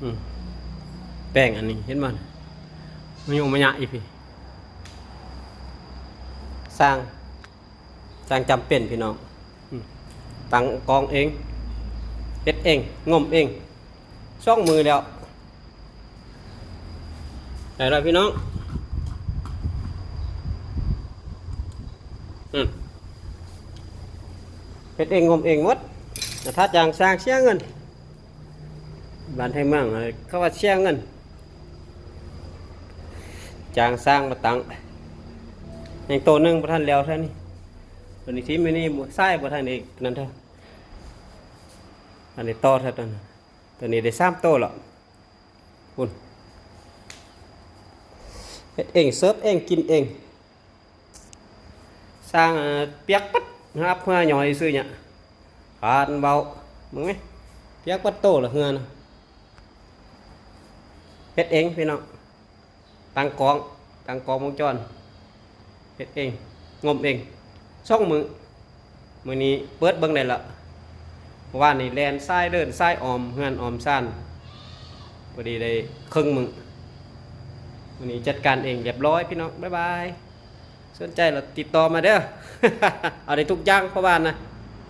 ອືມ ແປ້ງອັນນີ້ເຫັນບໍ່ ມາຍຸມາຍະອີ່ພີ້ ຊ່າງ ຊ່າງຈຳເປັນພີ່ນ້ອງ. ອືມ ຕັ້ງກອງເອງ ເຮັດເອງ ງົມເອງ ສອງມື້ແລ້ວ ໄດ້ແລ້ວພີ່ນ້ອງ. ອືມ ເຮັດເອງງົມເອງໝົດ ຖ້າຈ້າງຊ່າງເສຍເງິນ. ບ້ານໄທເມືອງ ເຂົາວ່າເສຍເງິນ ຈ້າງຊ່າງມາຕັ້ງ ຍັງໂຕໜຶ່ງບໍ່ທັນແລ້ວເທື່ອນີ້. ຕົວນີ້ທີມຢູ່ນີ້ ຊາຍບໍ່ທັນອີກນັ້ນເທື່ອ ອັນນີ້ຕໍ່ເທື່ອ ຕົວນີ້ ຕົວນີ້ໄດ້ສາມໂຕແລ້ວ ພຸ້ນ ເຮັດເອງ ເສີບເອງ ກິນເອງ. ຊ່າງ ເອີ ປຽກປັດ ຮັບເຮືອຫຍໍ້ຊື່ຫຍັງ ຄານເວົ້າ ເບິ່ງແມ ປຽກປັດໂຕລະເຮືອນະ. ເຮັດເອງພີ່ນ້ອງ ຕັ້ງກ້ອງ ຕັ້ງກ້ອງວົງຈອນ ເຮັດເອງ ງົມເອງ ສອງມື້. ມື້ນີ້ເປີດເບິ່ງໄດ້ລະ ເມື່ອວານນີ້ແລ່ນສາຍເດີນສາຍອ້ອມເຮືອນອ້ອມຊານ ພໍດີໄດ້ເຄິ່ງມື້. ມື້ນີ້ຈັດການເອງຮຽບຮ້ອຍພີ່ນ້ອງ ບາຍບາຍ. ສົນໃຈລະຕິດຕໍ່ມາເດີ ເອົາໄດ້ທຸກຢ່າງ ເພາະວ່ານະ